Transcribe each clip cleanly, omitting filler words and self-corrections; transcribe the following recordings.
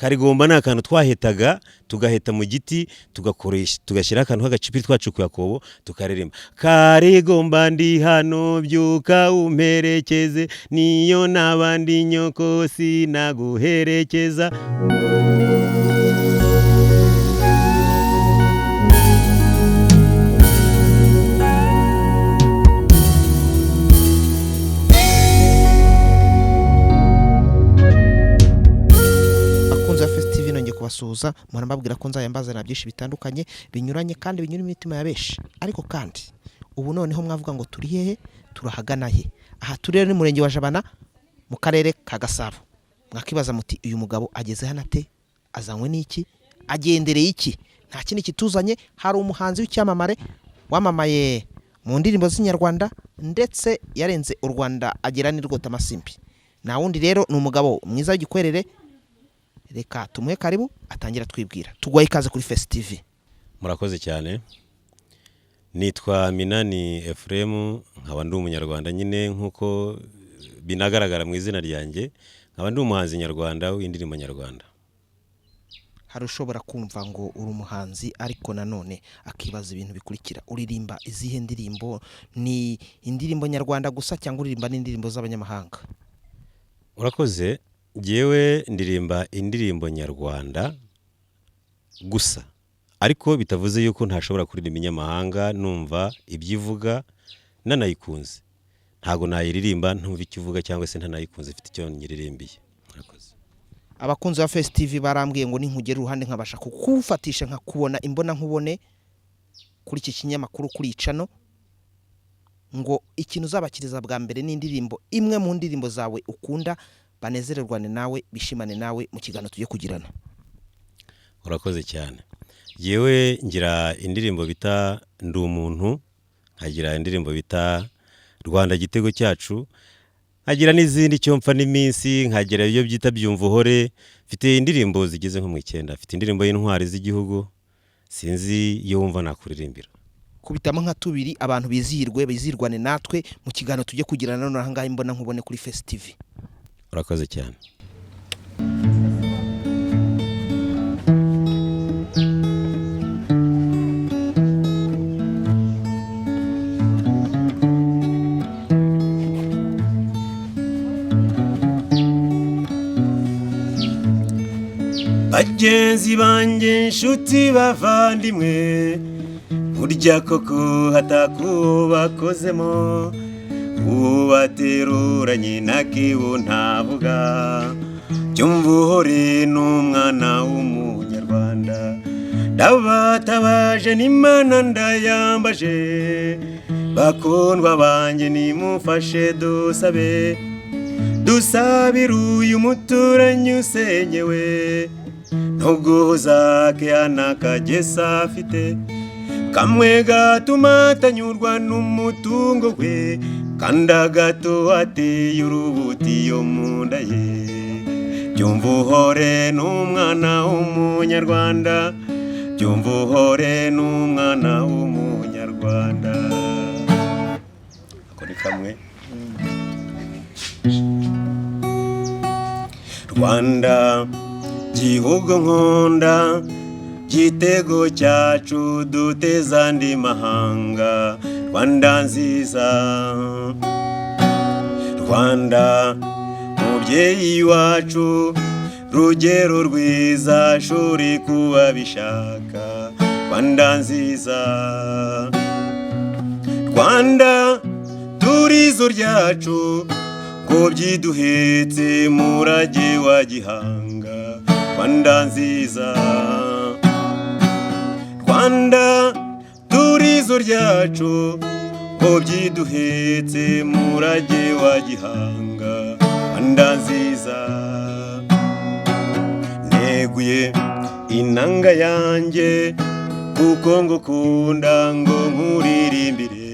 Karigomba ni akantu twahetaga, tugaheta mu giti, tugakoresha, tugashyiraho akantu k'agacipiri twacukuye akobo, tukaririmba: "Karigomba ndi hano, byuka umperekeze, niyo n'abandi nyoko sinaguherekeza." Bakunzi ba First TV, nongeye kubasuhuza. Mpora mbabwira ko nzajya mbazanira byinshi bitandukanye binyuranye kandi binyura imitima ya benshi. Ariko kandi ubu noneho mwavuga ngo turi hehe, turahagana he? Aha turi rero ni murenge wa Jabana mu karere ka Gasabo. Mwakibaza muti: "Uyu mugabo ageze hano ate? Azanywe n'iki? Agendereye iki?" Nta kindi kituzanye, hari umuhanzi w'icyamamare wamamaye mu ndirimbo z'inyarwanda, ndetse yarenze u Rwanda agera n'i Rwotamasimbi. Nta wundi rero, ni umugabo mwiza w'igikwerere. Reka tumuhe karibu atangira twibwira. Tuguhaye ikaze kuri Face TV. Murakoze cyane. Nitwa Minani Ephrem, nkaba ndi umunyarwanda nyine nk'uko binagaragara mu izina ryanjye, nkaba ndi umuhanzi nyarwanda w'indirimbo nyarwanda. Hari ushobora kumva ngo uri umuhanzi, ariko nanone akibaza ibintu bikurikira: uririmba izihe ndirimbo? Ni indirimbo nyarwanda gusa cyangwa uririmba n'indirimbo z'abanyamahanga? Urakoze. Ngewe ndirimba indirimbo nyarwanda gusa, ariko bitavuze yuko ntashobora kuririmba inyamahanga numva ibyo ivuga nanayikunze. Ntabwo nayiririmba ntumva icyo ivuga cyangwa se ntanayikunze ifite icyo nyiririmbiye. Murakoze. Abakunzi ba Face TV barambwiye ngo ninkugera uruhande nkabasha kukufatisha, nkakubona imbona nkubone kuri iki kinyamakuru, kuri icano, ngo ikintu uzabakiriza bwa mbere ni indirimbo imwe mu ndirimbo zawe ukunda, banezererwane nawe, bishimane nawe mu kiganiro tugiye kugirana. Urakoze cyane. Yewe, ngira indirimbo bita "Ndi Umuntu", nkagira indirimbo bita "Rwanda Gitego Cyacu", nkagira n'izindi, "Icyo Mpfa n'Iminsi", nkagira ibyo byita "Byumva Uhore". Mfite indirimbo zigeze nko mu 9. Mfite indirimbo y'intwari z'igihugu. Sinzi iyo wumva nakuririmbira. Kubitamo nka tubiri, abantu bizihirwe, bizirwane natwe mu kiganiro tujye kugirana none aha ngaha imbona nkubone kuri Face TV. Urakoze cyane. Bagenzi banjye, inshuti, bavandimwe, burya koko hatakubakozemo uwo bateruranye nakibo ntavuga. Byumva uhore n'umwana w'umunyarwanda. Ndabatabaje n'Imana ndayambaje. Bakundwa banjye, nimufashe dusabe, dusabire uyu muturanyi usenyewe ntuguhuza keana kagesa afite kamwe gatuma atanyurwa n'umutungo we, kandi agato ateye urubutiyo mu nda ye. Byumva uhore n'umwana w'umunyarwanda. Byumva uhore n'umwana w'umunyarwanda. Ako ni kamwe. Rwanda gihugu nkunda, gitego cyacu duteza andi mahanga, Rwanda nziza, Rwanda mubyeyi wacu, rugero rwiza shuri kuba bishaka, Rwanda nziza, Rwanda turizo ryacu ngo byiduhetse murage wa gihanga, Rwanda nziza, Rwanda turizo ryacu ngo byiduhetse murage wa gihanga, Rwanda nziza. Neguye inanga yanjye kuko ngukunda, ngo nkuririmbire,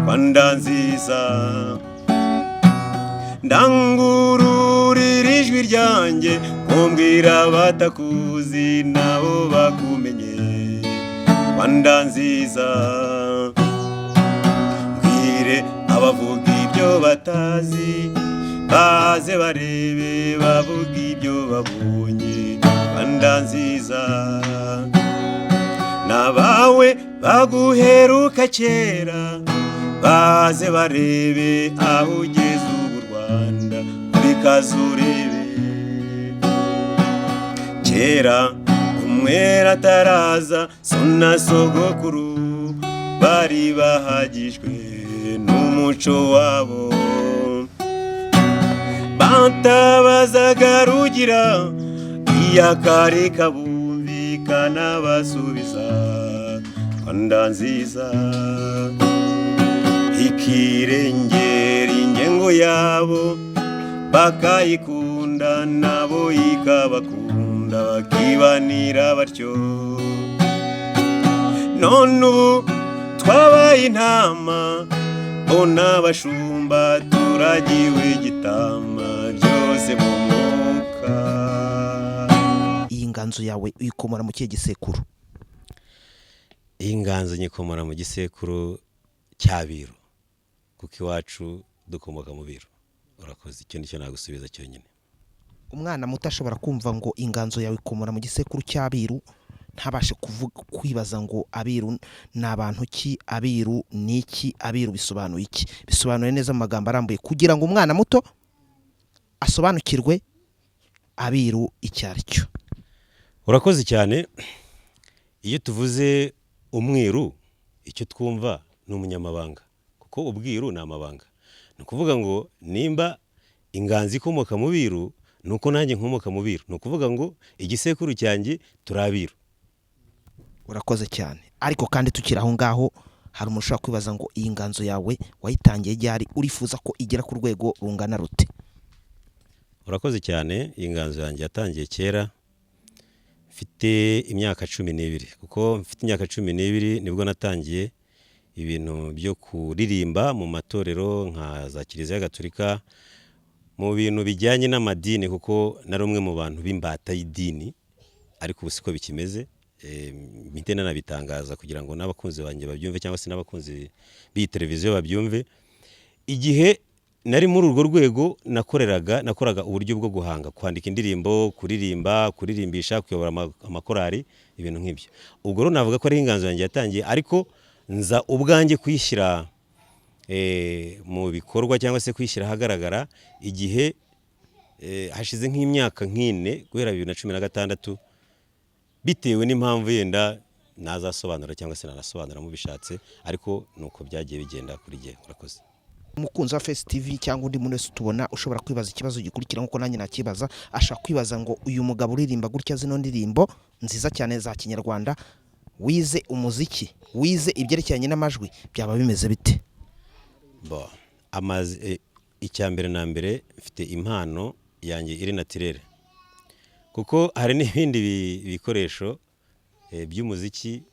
Rwanda nziza. Ndangururira ijwi ryanjye nkumbwira abatakuzi nabo bakumenye, Rwanda nziza. Mbwire abavuga ibyo batazi. Baze barebe bavuga ibyo babonye. Rwanda nziza, n'abawe baguheruka kera, baze barebe aho ugeze ubu. Rwanda uri kazurebe. Kera umwera ataraza, so na sogokuru bari bahagijwe n'umuco wabo. Batabazaga Rugira, iyakare kabumvikana basubiza. Rwanda nziza, ikirengera ingengo yabo, bakayikunda nabo ikabakunda, bakibanira batyo. None ubu twabaye intama, bo n'abashumba, turagiwe gitama byose mu mwuka. Iyi nganzo yawe uyikomora mu kihe gisekuru? Iyi nganzo nyikomora mu gisekuru cy'Abiru, kuko iwacu dukomoka mu Biru. Urakoze, icyo nicyo nagusubiza cyonyine. Umwana muto ashobora kumva ngo inganzo yawe ikomora mu gisekuru cy'Abiru, ntabashe kuvuga, kwibaza ngo Abiru ni abantu ki? Abiru ni iki? Abiru bisobanuye iki? Bisobanuye neza mu magambo arambuye kugira ngo umwana muto asobanukirwe Abiru icyo ari cyo. Urakoze cyane. Iyo tuvuze umwiru, icyo twumva ni umunyamabanga, kuko ubwiru ni amabanga. Ni ukuvuga ngo nimba inganzo ikomoka mu Biru, ni uko nanjye nkomoka mu Biru. Ni ukuvuga ngo igisekuru cyanjye turi Abiru. Urakoze cyane. Ariko kandi tukiri aho ngaho, hari umuntu ushobora kwibaza ngo iyi nganzo yawe wayitangiye ryari? Urifuza ko igera ku rwego rungana rute? Urakoze cyane. Iyi nganzo yanjye yatangiye kera mfite imyaka 12, kuko mfite imyaka 12 nibwo natangiye ibintu byo kuririmba mu matorero nka za Kiliziya Gatolika, mu bintu bijyanye n'amadini, kuko nari umwe mu bantu b'imbata y'idini. Ariko ubu siko bikimeze. Mpite nanabitangaza kugira ngo n'abakunzi banjye babyumve, cyangwa se n'abakunzi b'iyi televiziyo babyumve. Igihe nari muri urwo rwego, nakoraga uburyo bwo guhanga, kwandika indirimbo, kuririmba, kuririmbisha, kuyobora amakorari, ibintu nk'ibyo. Ubwo rero navuga ko ari inganzo yanjye yatangiye, ariko nza ubwanjye kuyishyira mu bikorwa cyangwa se kuyishyira ahagaragara igihe hashize nk'imyaka nk'ine, guhera 2016, bitewe n'impamvu yenda nazasobanura cyangwa se nanasobanura mubishatse. Ariko ni uko byagiye bigenda kuri jye. Urakoze. Umukunzi wa Face TV cyangwa undi muntu wese utubona ushobora kwibaza ikibazo gikurikira nk'uko nanjye nakibaza. Ashobora kwibaza ngo uyu mugabo uririmba gutya zino ndirimbo nziza cyane za kinyarwanda, wize umuziki, wize ibyerekeranye n'amajwi, byaba bimeze bite? Bo, amazi icya mbere na mbere, mfite impano yanjye iri naturelle, kuko hari n'ibindi bikoresho by'umuziki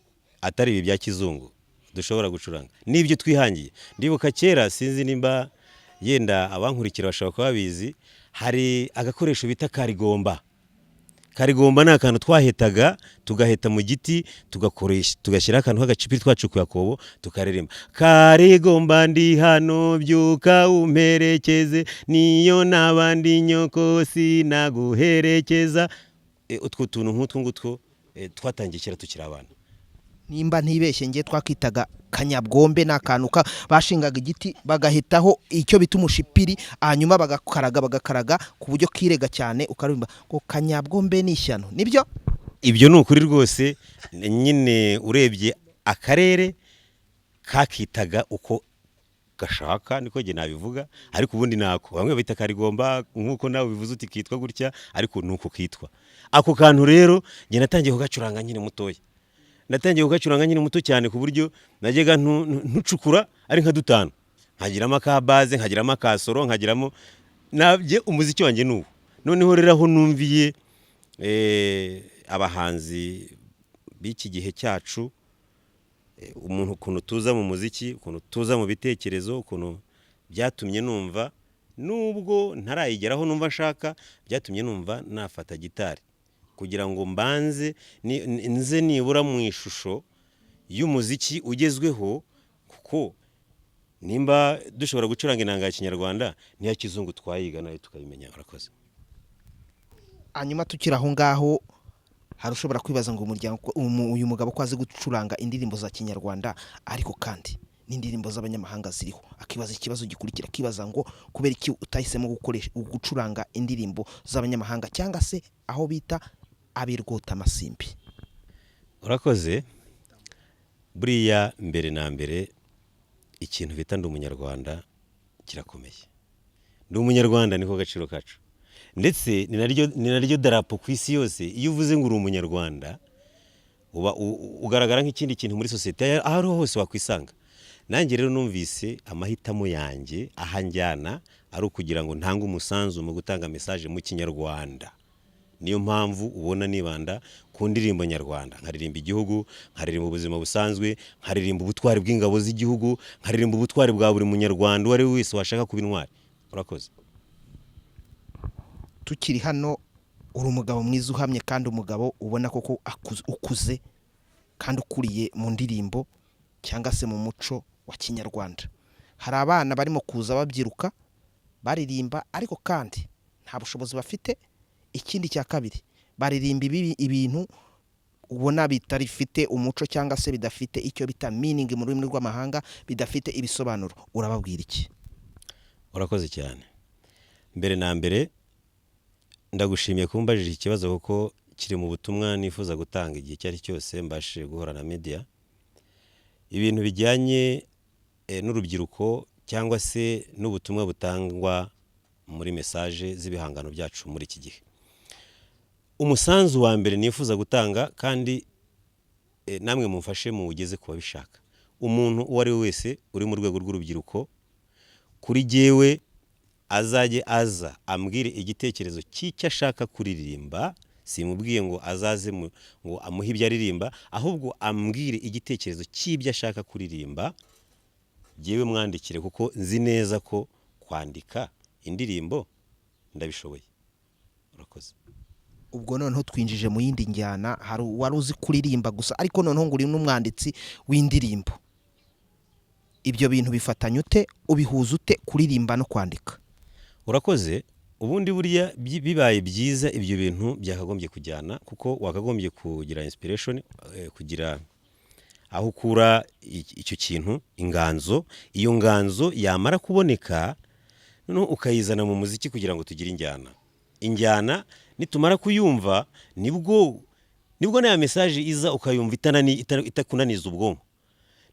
atari ibi bya kizungu dushobora gucuranga n'ibyo twihangiye. Ndibuka kera, sinzi nimba yenda abankurikira bashobora kuba babizi, hari agakoresho bita karigomba. Karigomba ni akantu twahetaga, tugaheta mu giti, tugakoresha, tugashyiraho akantu k'agacipiri twacukuye akobo, tukaririmba: "Karigomba ndi hano, byuka umperekeze, niyo n'abandi nyoko sinaguherekeza." Utwo tuntu nk'utwo ngutwo twatangiye kera tukiri abana. Nimba ntibeshye, ngiye twakitaga kanyabwombe. Ni akantu bashingaga igiti, bagahitaho icyo bita umushipiri, hanyuma bagakaraga, bagakaraga ku buryo kirega cyane, ukaririmba ngo "Kanyabwombe ni ishyano". Nibyo? Ibyo ni ukuri rwose. Nyine urebye akarere kakitaga uko gashaka, niko njye nabivuga. Ariko ubundi nako bamwe bita karigomba, nk'uko nawe ubivuze uti kitwa gutya, ariko ni uko kitwa ako kantu. Rero njye natangiye kugacuranga nkiri mutoya, natangiye kugacuranga nkiri muto cyane, ku buryo najyaga ntucukura ari nka dutanu, nkagiramo aka basse, nkagiramo aka solo, nkagiramo nabye. Umuziki wanjye ni uwo. Noneho rero aho numviye abahanzi b'iki gihe cyacu, umuntu ukuntu tuza mu muziki, ukuntu tuza mu bitekerezo, ukuntu byatumye numva, nubwo ntarayigeraho numva nshaka, byatumye numva nafata gitari kugira ngo mbanze nze nibura mu ishusho y'umuziki ugezweho, kuko Nimba dushobora gucuranga inanga ya kinyarwanda, n'iya kizungu twayiga nayo tukayimenya. Urakoze. Hanyuma tukiri aho ngaho, hari ushobora kwibaza ngo umuryango uyu mugabo ko azi gucuranga indirimbo za kinyarwanda, ariko kandi n'indirimbo z'abanyamahanga ziriho, akibaza ikibazo gikurikira, akibaza ngo kubera iki utahisemo gukoresha gucuranga indirimbo z'abanyamahanga cyangwa se aho bita ab'irwotamasimbi? Urakoze. Buriya mbere na mbere ikintu bita ndi umunyarwanda kirakomeye. Ndi umunyarwanda niko gaciro kacu, ndetse ni naryo darapo ku isi yose. Iyo uvuze ngo uri umunyarwanda, uba ugaragara nk'ikindi kintu muri sosiyete, aho ariho hose wakwisanga. Nanjye rero numvise amahitamo yanjye aho anjyana ari ukugira ngo ntange umusanzu mu gutanga message mu kinyarwanda. Niyo mpamvu ubona nibanda ku ndirimbo nyarwanda, nkaririmba igihugu, nkaririmba ubuzima busanzwe, nkaririmba ubutwari bw'ingabo z'igihugu, nkaririmba ubutwari bwa buri munyarwanda uwo ari we wese washaka kuba intwari. Urakoze. Tukiri hano, uri umugabo mwiza uhamye, kandi umugabo ubona koko ukuze kandi ukuriye mu ndirimbo cyangwa se mu muco wa kinyarwanda. Hari abana barimo kuza babyiruka baririmba, ariko kandi nta bushobozi bafite. Ikindi cya kabiri, baririmba ibintu ubona bitarifite umuco cyangwa se bidafite icyo bita meaning mu rurimi rw'amahanga, bidafite ibisobanuro. Urababwira iki? Urakoze cyane. Mbere na mbere ndagushimiye kuba umbajije iki kibazo, kuko kiri mu butumwa nifuza gutanga igihe icyo ari cyo cyose mbashije guhura na media. Ibintu bijyanye n'urubyiruko cyangwa se n'ubutumwa butangwa muri message z'ibihangano byacu muri iki gihe, umusanzu wa mbere nifuza gutanga, kandi namwe mumfashe muwugeze ku babishaka, umuntu uwo ari we wese uri mu rwego rw'urubyiruko, kuri jyewe azajye aza ambwire igitekerezo cy'icyo ashaka kuririmba. Simubwiye ngo azaze ngo amuhe ibyo aririmba, ahubwo ambwire igitekerezo cy'ibyo ashaka kuririmba, jyewe mwandikire, kuko nzi neza ko kwandika indirimbo ndabishoboye. Urakoze. Ubwo noneho twinjije mu yindi njyana. Hari uwari uzi kuririmba gusa, ariko noneho ngo uri n'umwanditsi w'indirimbo. Ibyo bintu bifatanya ute? Ubihuza ute, kuririmba no kwandika? Urakoze. Ubundi buriya bibaye byiza ibyo bintu byakagombye kujyana, kuko wakagombye kugira inspiration, kugira aho ukura icyo kintu, inganzo. Iyo nganzo yamara kuboneka, noneho ukayizana mu muziki kugira ngo tugire injyana. Injyana nitumara kuyumva, nibwo n'aya message iza ukayumva itakunaniza ubwonko.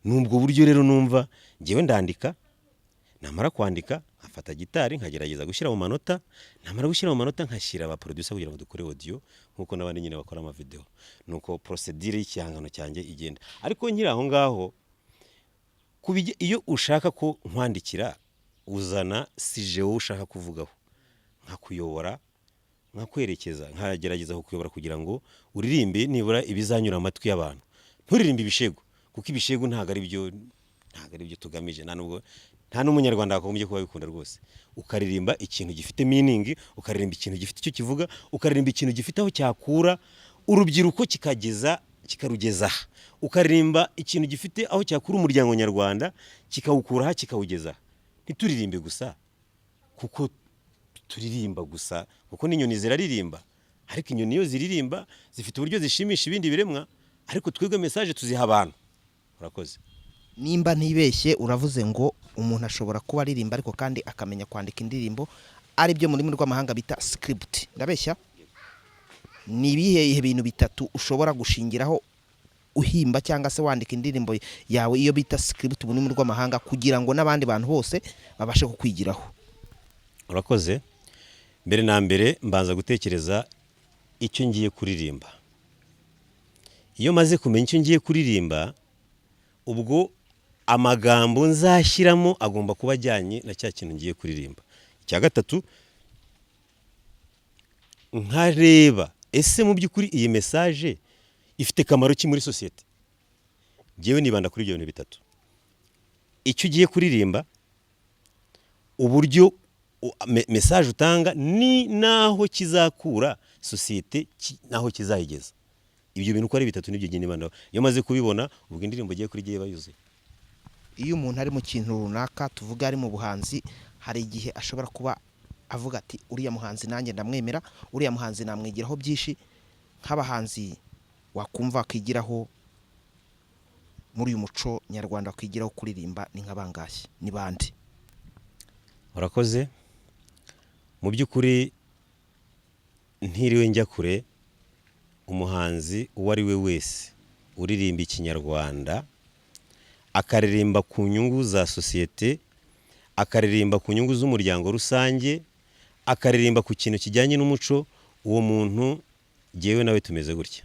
Ni ubwo buryo rero numva ngewe ndandika, namara kwandika nkafata gitari nkagerageza gushyira mu manota, namara gushyira mu manota nkashyira aba producer kugira ngo dukore audio nk'uko n'abandi nyine bakora amavideo. Nuko procedure y'igihangano cyanjye igenda. Ariko nkiri aho ngaho, iyo ushaka ko nkwandikira, uzana sujet wowe ushaka kuvugaho, nkakuyobora, nkakwerekeza, nkagerageza kukuyobora kugira ngo uririmbe nibura ibizanyura amatwi y'abantu, nturirimbe ibishego, kuko ibishego ntabwo ari byo tugamije, nta nubwo nta n'umunyarwanda wakagombye kuba abikunda rwose. Ukaririmba ikintu gifite meaning, ukaririmba ikintu gifite icyo kivuga, ukaririmba ikintu gifite aho cyakura urubyiruko kikageza kikarugeza aha, ukaririmba ikintu gifite aho cyakura umuryango nyarwanda kikawukura aha kikawugeza aha. Ntituririmbe gusa kuko turirimba gusa, kuko n'inyoni ziraririmba, ariko inyoni iyo ziririmba zifite uburyo zishimisha ibindi biremwa, ariko twebwe message tuziha abantu. Urakoze. Nimba ntibeshye, uravuze ngo umuntu ashobora kuba aririmba ariko kandi akamenya kwandika indirimbo, ari byo mu rurimi rw'amahanga bita script. Ndabeshya? Ni ibihe bintu bitatu ushobora gushingiraho uhimba cyangwa se wandika indirimbo yawe, iyo bita script mu rurimi rw'amahanga, kugira ngo n'abandi bantu bose babashe kukwigiraho? Urakoze. Mbere na mbere mbanza gutekereza icyo ngiye kuririmba. Iyo maze kumenya icyo ngiye kuririmba, ubwo amagambo nzashyiramo agomba kuba ajyanye na cya kintu ngiye kuririmba. Icya gatatu, nkareba ese mu by'ukuri iyi message ifite akamaro ki muri sosiyete. Ngewe nibanda kuri ibyo bintu bitatu: icyo ugiye kuririmba, uburyo message utanga, ni naho kizakura sosiyete, naho kizayigeza. Ibyo bintu uko ari bitatu nibyo njye nibandaho. Iyo maze kubibona, ubwo indirimbo igiye kuri igiye iba yuzuye. Iyo umuntu ari mu kintu runaka, tuvuga ari mu buhanzi, hari igihe ashobora kuba avuga ati uriya muhanzi nanjye ndamwemera, uriya muhanzi namwigiraho byinshi. Nk'abahanzi wakumva wakigiraho muri uyu muco nyarwanda, wakigiraho kuririmba, ni nka bangahe, ni bande? Urakoze. Mu by'ukuri ntiriwe njya kure, umuhanzi uwo ari we wese uririmba ikinyarwanda, akaririmba ku nyungu za sosiyete, akaririmba ku nyungu z'umuryango rusange, akaririmba ku kintu kijyanye n'umuco, uwo muntu jyewe nawe tumeze gutya.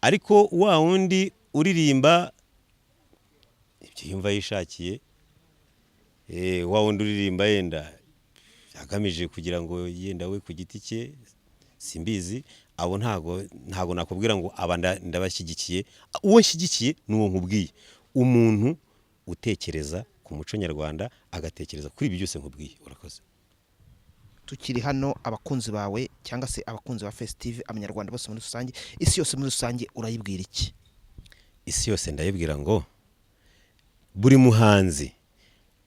Ariko wa wundi uririmba ibyo yumva yishakiye, wa wundi uririmba yenda agamije kugira ngo yenda we ku giti cye, simbizi, abo ntago nakubwira ngo aba ndabashyigikiye. Uwo nshyigikiye ni uwo nkubwiye, umuntu utekereza ku muco nyarwanda, agatekereza kuri ibi byose nkubwiye. Urakoze. Tukiri hano, abakunzi bawe cyangwa se abakunzi ba Face TV, abanyarwanda bose muri rusange, isi yose muri rusange, urayibwira iki? Isi yose ndayibwira ngo buri muhanzi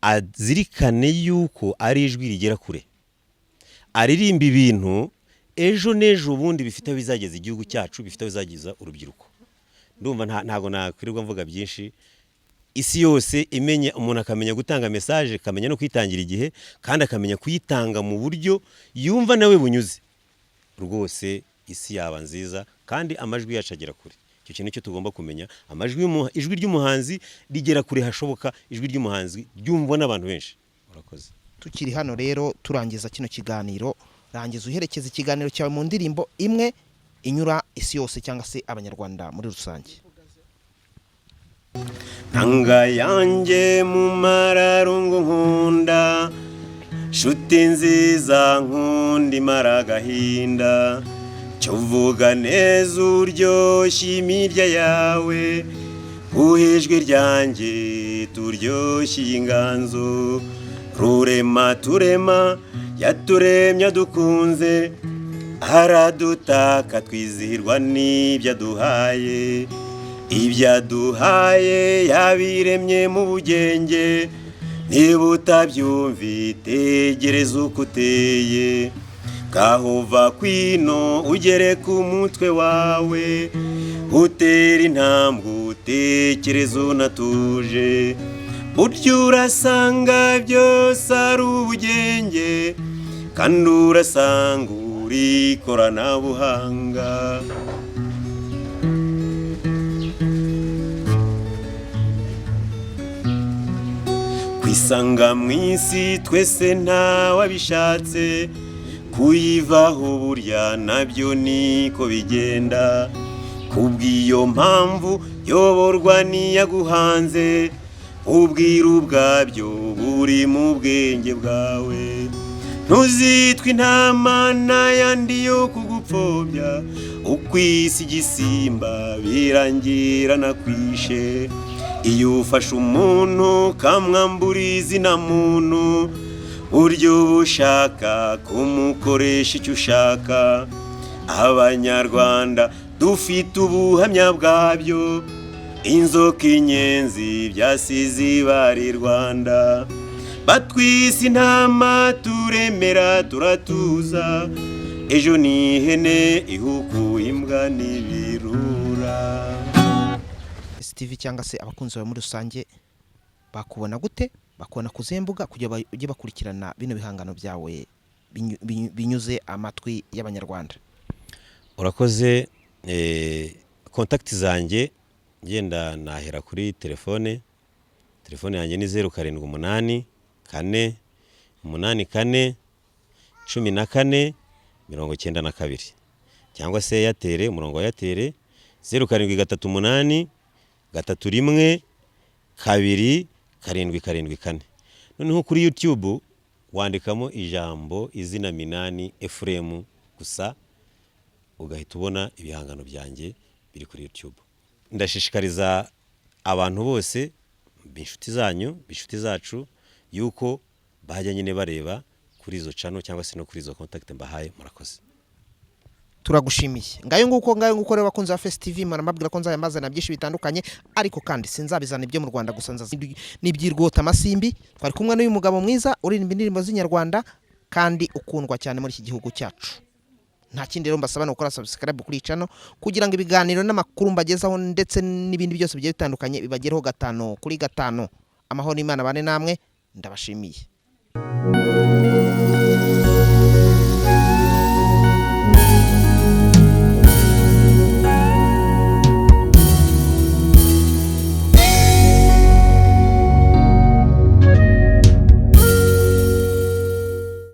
azirikane yuko ari ijwi rigera kure, aririmba ibintu ejo n'ejo bundi bifite aho bizageza igihugu cyacu, bifite aho bizageza urubyiruko. Ndumva ntago nakwirirwa mvuga byinshi. Isi yose imenye, umuntu akamenya gutanga message, akamenya no kwitangira igihe, kandi akamenya kuyitanga mu buryo yumva nawe bunyuze, rwose isi yaba nziza, kandi amajwi yacu agera kure. Icyo kintu cyo tugomba kumenya, amajwi ijwi ry'umuhanzi rigera kure hashoboka, ijwi ry'umuhanzi ryumvwa n'abantu benshi. Urakoze. Tukiri hano rero, turangiza kino kiganiro, rangiza uherekeza ikiganiro cyawe mu ndirimbo imwe inyura isi yose cyangwa se abanyarwanda muri rusange. Ntanga yanjye mu mararungu nkunda, nshuti nziza nkunda imara agahinda, cyo uvuga neza uryoshye imirya yawe, uhe ijwi ryanjye turyoshye iyi nganzo. Rurema turema yaturemye adukunze, aradutaka twizihirwa n'ibyo aduhaye. Ibyo aduhaye yabiremye mu bugenge, niba utabyumva tegereza uko uteye. Ngaho kwino ugere ku mutwe wawe, utera intambwe utekereza unatuje, burya urasanga byose ari ubugenge, kandi urasanga uri ikoranabuhanga. Kwisanga mu isi twese ntawabishatse, kuyivaho burya nabyo niko bigenda. Kubw'iyo mpamvu yoborwa n'iyaguhanze, ubwiru bwabyo buri mu bwenge bwawe. Ntuzitwe intama n'ayandi yo kugupfobya, ukwisi igisimba birangira nakwishe. Iyo ufashe umuntu ukamwambura izina muntu, burya uba ushaka kumukoresha icyo ushaka. Abanyarwanda dufite ubuhamya bwabyo, inzoka inyenzi byasize ibari Rwanda. Batwise intama turemera turatuza, ejo ni ihene ihukuye imbwa n'ibirura. TV cyangwa se abakunzi bawe muri rusange bakubona gute? Bakubona ku zihe mbuga kugira bajye bakurikirana bino bihangano byawe binyuze amatwi y'abanyarwanda? Urakoze. Contact zanjye, ngenda nahera kuri telefone. Telefone yanjye ni 0 7 8 8 4 14 92, cyangwa se Airtel, umurongo wa Airtel 0738 31 2 7 7 4. Noneho kuri YouTube wandikamo ijambo izina Minani Ephrem gusa, ugahita ubona ibihangano byanjye biri kuri YouTube. Ndashishikariza abantu bose b'inshuti zanyu, b'inshuti zacu, yuko bajya nyine bareba kuri izo channel cyangwa se no kuri izo contact mbahaye. Murakoze. Turagushimiye. Ngayo nguko, ngayo nguko rero, bakunzi ba Face TV, mbabwira ko nzajya mbazana byinshi bitandukanye, ariko kandi sinzabizana ibyo mu Rwanda gusa, nzaza n'iby'irwota amasimbi. Twari kumwe n'uyu mugabo mwiza uririmba indirimbo z'inyarwanda kandi ukundwa cyane muri iki gihugu cyacu. Nta kindi rero mbasaba ni gukora subscribe kuri iyi channel kugira ngo ibiganiro n'amakuru mbagezaho ndetse n'ibindi byose bigiye bitandukanye bibagereho gatanu kuri gatanu. Amahoro y'Imana bane namwe, ndabashimiye.